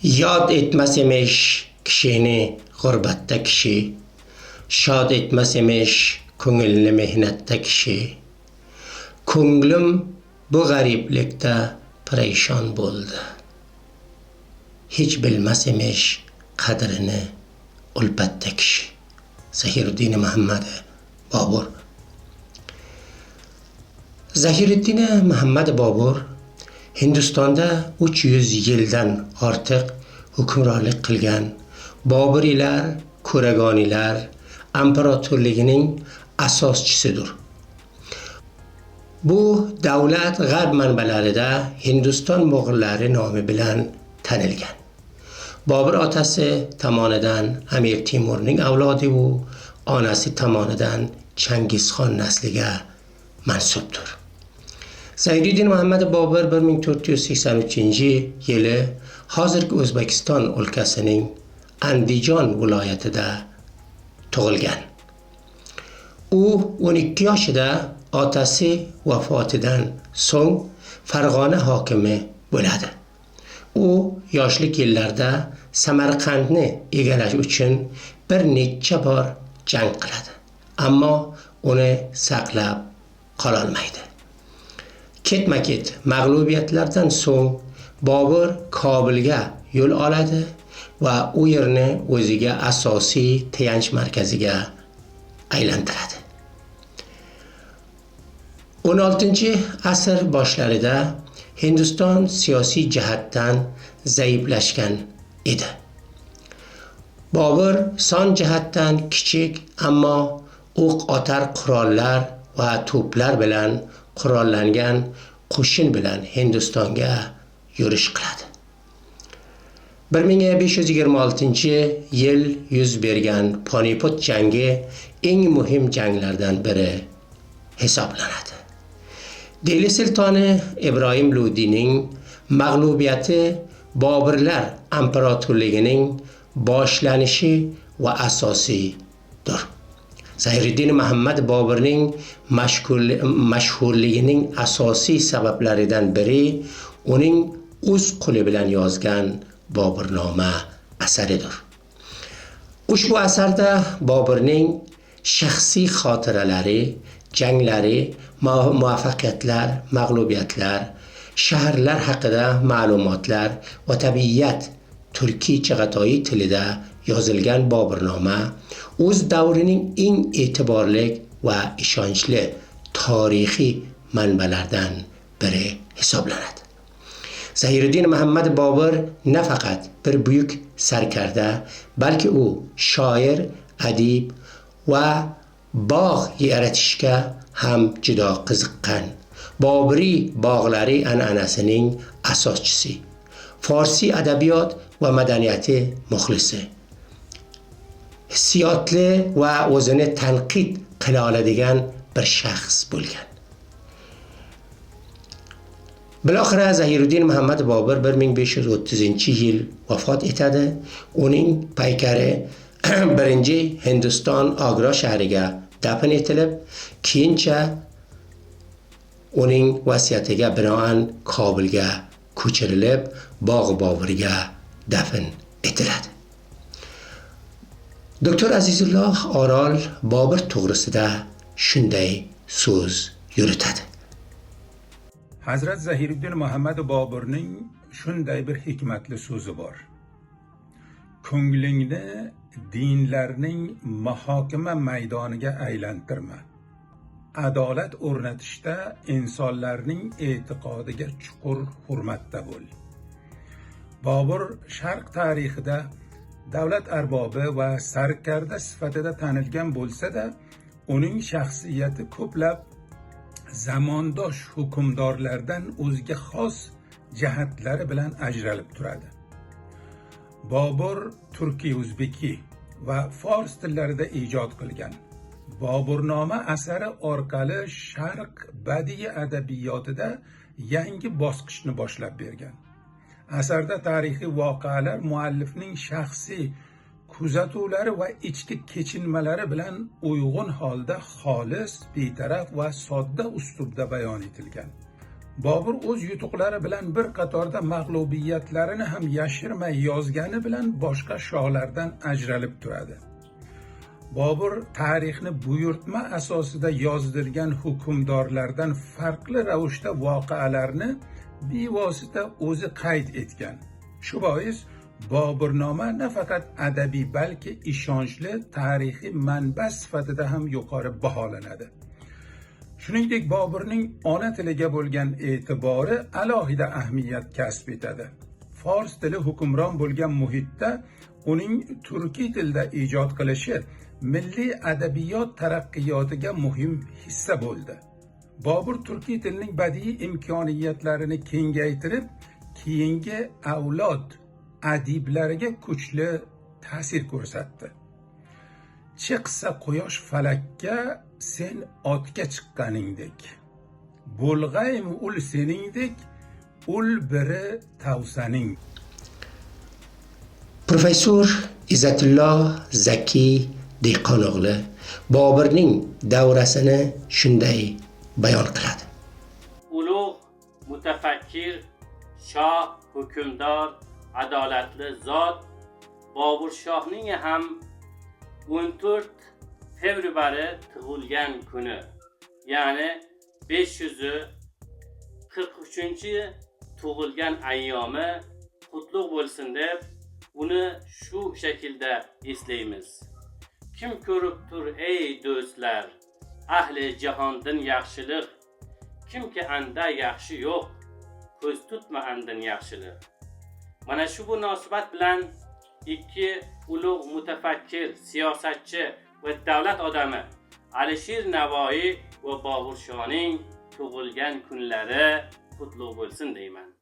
Yod etmas emish kishini g'urbatda kishi, shod etmas emish ko'ngilni mehnatda kishi. Ko'nglim bu g'ariblikda parishon bo'ldi. Hech bilmas emish qadrini ulfatda kishi. Zahiriddin Muhammad Bobur. Zahiriddin Muhammad Bobur Hindistonda 300 yildan ortiq hukmronlik qilgan Boburiylar, Ko'ragoniylar imperatorligining asoschisidir. Bu davlat g'arb manbalarida Hindiston mo'g'ullari nomi bilan tanilgan. Bobur otasi tomonidan Amir Temurning avlodi u onasi tomonidan Chingizxon nasliga mansubdir. Zahiriddin Muhammad Bobur 1483-yili hozirgi O'zbekiston o'lkasining Andijon viloyatida tug'ilgan. U 12 yoshida otasi vafotidan so'ng Farg'ona hokimi bo'ladi. U yoshlik yillarida Samarqandni egallash uchun bir necha bor jang qiladi, ammo uni saqlab qololmaydi. Ketma-ket mag'lubiyatlardan so'ng Bobur Kobulga yo'l oladi va u yerni o'ziga asosiy tayanch markaziga aylantiradi. 16-asr boshlarida Hindiston siyosiy jihatdan zaiflashgan edi. Bobur son jihatdan kichik, ammo o'q otar qurollar va to'plar bilan qurollangan qo'shin bilan Hindistonga yurish qiladi. 1526-yil yuz bergan Ponipot jangi eng muhim janglardan biri hisoblanadi. Deli sultoni Ibrohim Lodining mag'lubiyati Boburlar imperatorligining boshlanishi va asosidir. Zahiriddin Muhammad Boburning mashhurligining asosiy sabablaridan biri uning o'z qo'li bilan yozgan Boburnoma asaridir. Ushbu asarda Boburning shaxsiy xotiralari, janglari, muvaffaqiyatlar, mag'lubiyatlar, shaharlar haqida ma'lumotlar va tabiat turkiy chig'atoyi tilida yozilgan Boburnoma o'z davrining eng e'tiborli va ishonchli tarixiy manbalardan biri hisoblanadi. Zahiriddin Muhammad Bobur nafaqat bir buyuk sarkarda, balki u shoir, adib va bog' yaratishga ham juda qiziqqan. Boburiy bog'lari an'anasining asoschisi, forsiy adabiyot va madaniyati muxlisi, hissiyotli va o'zini tanqid qila oladigan bir shaxs bo'lgan. Biloxira Zahiriddin Muhammad Bobur 1530-yil vafot etadi. Uning paykari birinchi Hindiston Ogro shahriga dafn etilib, keyincha uning vasiyatiga binoan Kobulga ko'chirilib, Bog' Boburga dafn etiladi. Doktor Azizulloh Orol Bobur to'g'risida shunday so'z yuritadi. Hazrat Zahiriddin Muhammad Boburning shunday bir hikmatli so'zi bor. Ko'nglingni dinlarning muhokama maydoniga aylantirma. Adolat o'rnatishda insonlarning e'tiqodiga chuqur hurmatda bo'l. Bobur sharq tarixida davlat arbobi va sarkarda sifatida tanilgan bo'lsa-da, uning shaxsiyati ko'plab zamondosh hukmdorlardan o'ziga xos jihatlari bilan ajralib turadi. Bobur turkiy, o'zbeki va fors tillarida ijod qilgan Boburnoma asari orqali sharq badiiy adabiyotida yangi bosqichni boshlab bergan. Asarda tarixiy voqealar muallifning shaxsiy kuzatuvlari va ichki kechinmalari bilan uyg'un holda xolis, betaraf va sodda uslubda bayon etilgan. Bobur o'z yutuqlari bilan bir qatorda mag'lubiyatlarini ham yashirmay yozgani bilan boshqa shohlardan ajralib turadi. Bobur tarixni buyurtma asosida yozdirgan hukmdorlardan farqli ravishda voqealarni bevosita o'zi qayd etgan. Shu bois Boburnoma nafaqat adabiy, balki ishonchli tarixiy manba sifatida ham yuqori baholanadi. Shuningdek, Boburning ona tiliga bo'lgan e'tibori alohida ahamiyat kasb etadi. Fors tili hukmron bo'lgan muhitda uning turkiy tilda ijod qilishi milliy adabiyot taraqqiyotiga muhim hissa bo'ldi. Bobur turkiy tilning badiiy imkoniyatlarini kengaytirib, keyingi avlod adiblariga kuchli ta'sir ko'rsatdi. Chiqsa quyosh falakka sen otga chiqqaningdek, bo'lg'aymi ul seningdek, ul biri tavsaning. Professor Izzatullo Zaki Dehqono'g'li Boburning davrasini shunday bayon qiladi. Ulug' mutafakkir, shoh, hukmdor, adolatli zot Bobur shohning ham 14 fevral tug'ilgan kuni, ya'ni 543 tug'ilgan ayyomi qutlug' bo'lsin deb uni shu shaklda eslaymiz. Kim ko'rib tur, ey do'stlar, ahli jahondan yaxshilik, kimki anda yaxshi yo'q, ko'z tutma andin yaxshilik. Mana shu munosabat bilan ikki ulug' mutafakkir, siyosatchi va davlat odami Alisher Navoiy va Bobur shohning tug'ilgan kunlari qutlug' bo'lsin deyman.